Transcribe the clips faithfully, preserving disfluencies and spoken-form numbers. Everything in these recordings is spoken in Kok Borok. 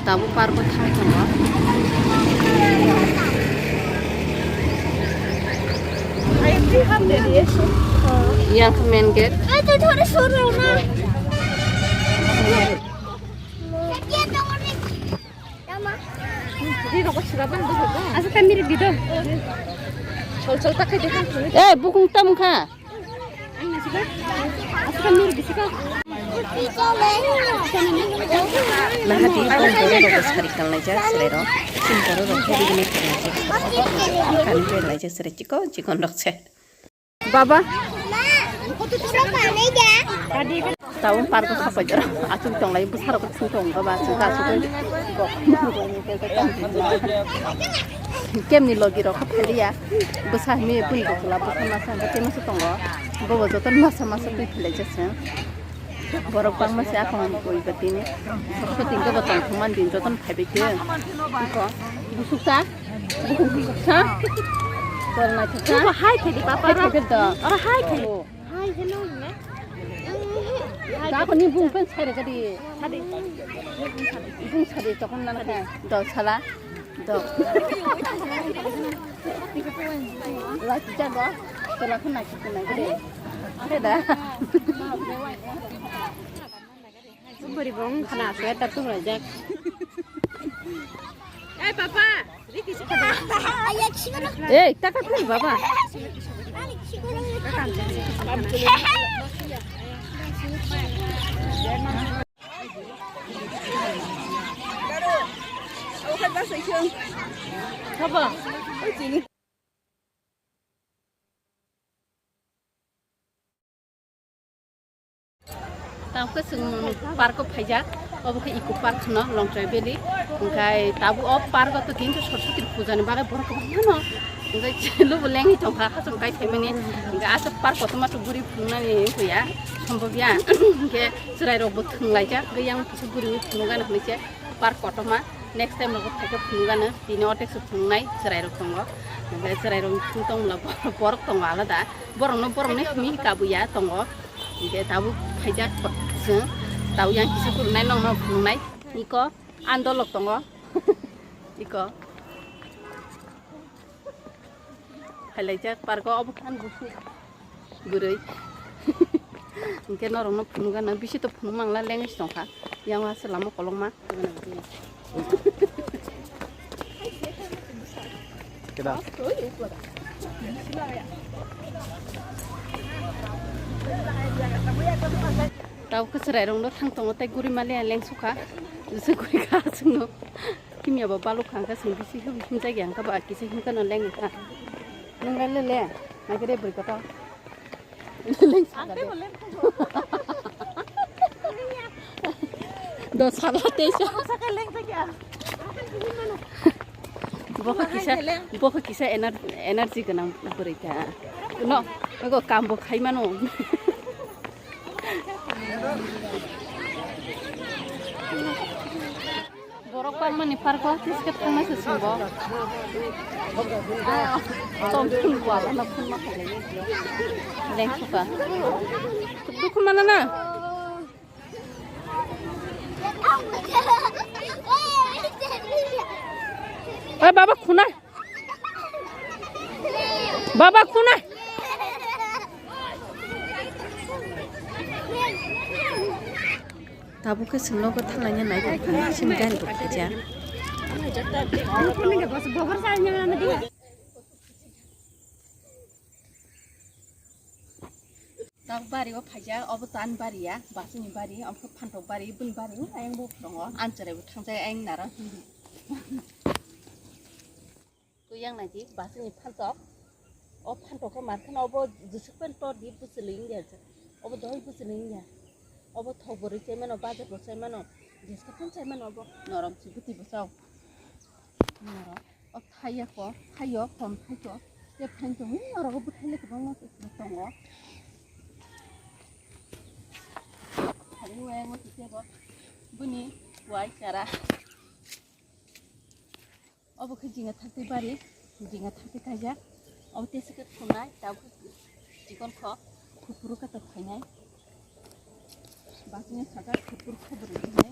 Tabuk park o thang tongo. Yang main gate. Asa kami video. Chol chol ta khai de. Eh, bukung tam kha. Nahati tong borok rok sari kal naijak chwrai rok. Chini borok rok khe ready made kal naijak. Kani kal naijak chwrai chikon chikon rok se. Baba. Tabuk park o sapai jora. Asuk tong lai bwsa rok sing tong baba asuk asuk. Kemni logi rok kha phaliya. Bwsa himi pun bokla bwsa masa hwnkhe tei masa tongo. Bobo jotono masa masa twi philai jasung. Borok bangma se akhong bui ba tini. Shooting khe bo tong thung man din jotono phaibai khe. Iko. Busuk ta? Busuk ta? Kor naithok ta? Iko hai khe di papa. Hai khe do. Oro hai khe. Oh. Hai hello me. Hai. Ka ko ni bung pen sai re ka di. Sadi. Bung sadi tokon nana ka. Do sala. Do. Laki jago. Tola khna ki khna gede. Ada. Beri bong khana sweater tu rajak. Eh papa, riki sih. Eh, taka tu baba. Tamo khe chwng park o phaijak, obo khe eco park hwno Longchai Valley. Hwnkhe tabuk o park o to kintu Saraswati puja ni bagwi borok kwbangma no. Hwnkhe lubu lengwi tongkha, hachwk kai phaimani. Hwnkhe aswk park kotorma to bwrwi phunuknani wngkha ya, sombobya. Hwnkhe chwrairokbo thwnglaijak, hwnkhe yang kisa bwrwi phunukgana hwnwi se park kotorma. Next time rogo phaikhe phunukgano, tini o text phunuknai chwrairok tongo. Hwnkhe chwrairok phunuk tongmwla borok tongo alada. Borokno borokni himi kabuya tongo. Hwnkhe tabuk phaijak chwng, tabuk yang kisa phunuknai, nokno phunuknai. Iko andolok tongo. Iko. Phailaijak park o obo khan busu bwrwi. Hwnkhe norokno phunukgana bisi to phunuk mangla lengwi se tongkha. Yang aswk lama kolokma. Keda? Tau kwchwrairokno thang tongo tei guri maliya lengsukha. Jesa guri kha chwngno. Kimya bo baluk kha, hwnkhe chwng bisi him-, himjak ya, hwnkhe ba kisa himkheno leng kha. Nung le le le, nai khe re bwrwi kotor. Leng sakha de. Do sala teisa. Bo kha kisa, bo kha kisa ener-, energy gwnang bwrwi kha. No, nogo kam bo khai mano. Borok parmani park o ticket thangna se swngo. Tom phun wala na phun ma khailai. Lengsuka. Dukhu mana na? Oi baba khuna. Baba khuna. Tabuk khe chwng nogo thanglaina nai tongkha, chini gari bo khaijak. Tabuk bari o phaijak, obo tan bari ya, basini bari, omo khe phantok bari, bini bari o ayang bo phwrwngo, ani chwrai bo thangjak ayang naro. Twi yang nai di, basini phantok. O phantok khe mar kheno obo jwswk pen tor di bwchwlwi wngya je. Obo doi bwchwlwi wngya. Obo thok bwrwi chai mano, bajar bo chai mano, jeska phan chai mano obo. Norom si bwtwi bo chao. Norom. O thai ya ko, thai yo, kom thai ko. Te phan tong, ui, oro bo bwthai le kwbangma tongo. Thai o, ayang o tei bo. Bwni wai chara. Obo khe jinga thakti bari, jinga thakti kaijak. Obo tesa khe thumnai, tabuk chikon kho, kuphuru khe tok khainai. Basini sajak kuphur kho bwrwi hinwi.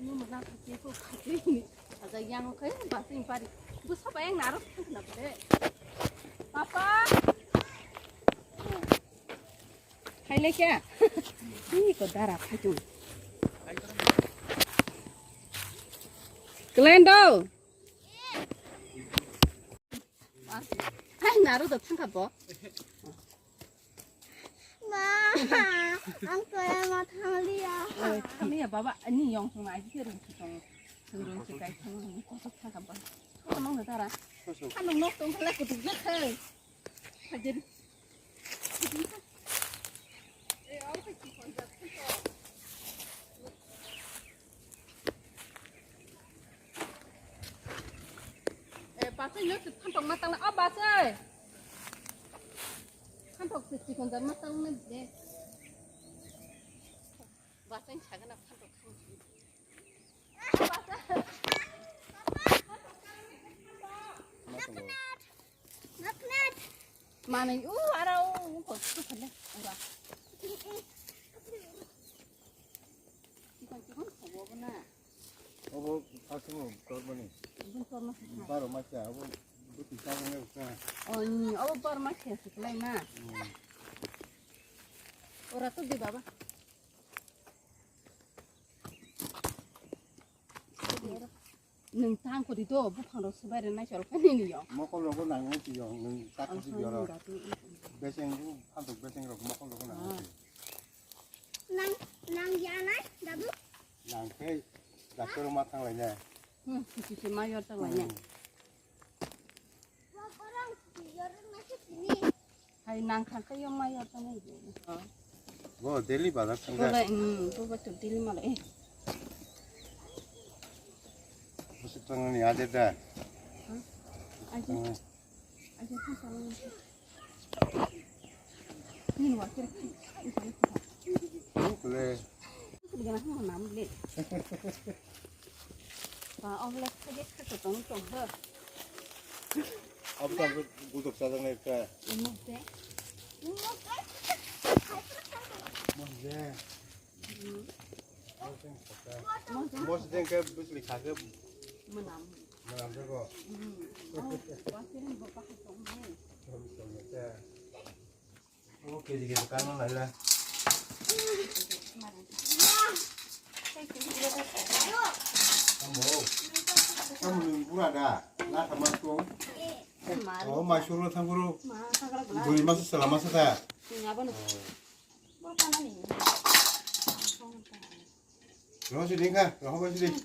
Nung na khachi ko khachi ni. Aja yang khe ba sing pari. Bu sa ba yang naro thang na bole. Papa. Hai le kya? Ni ko dara khai tu. Klendo. Ai, naro da thang kha bo. Ma, ang kaya ma thang liya. Oi, thang liya baba, ani yong thang ai ke rung thang. Thang rung ke kai thang ni ko thang kha bo. Ko nong da ra. Kosok. Kan nong nok tong khala ko duk na khai. Hajar. Eh, au ke ki kon da. Eh, pasai no se phantok ma tang na. Oh, pasai. Phantok se chikon jar ma tang na de. Pasai sagana phantok khang. Manui u ara u ko su khale ura. Chikon chikon khobo na. Obo aswk no tormani. Bun torma se kha. Baro ma cha, obo buti cha ne ka. Oh, ni, obo baro ma se se klai na. Hmm. Ora to di baba. Nung tang ko di to, buphang rok subai re nai chol kha ni ni yo. Mokol rogo nang nai ti yo, nung tak si di oro. Beseng bu, phantok beseng rok mokol rogo nang nai ti. Nang, nang ya nai, dabu? Nang khe, doctor ma thang lai ne. Hmm, si si ma yor thang lai ne. Hmm. Hai nang thang khe yong ma yor thang lai ne. Bo daily bazar thang ja. Bo lai, hmm, bo ba tu daily ma lai. Bo se thang ni aje da. Hmm? Aje. Hmm. Abo tang gudok sajak nai ka. Mose. Mose jeng ke bisli kha ke. Menam. Menam jago. Hmm. Oh, wakirin bapak itu. Tong tong ya. Oke, jadi kita kan mana lah. Kamu, kamu ni pura dah. Lah sama tu. Oh, masuk lu tangkuru. Beri masuk selama seta. Roho si ding kha, roho ba si ding.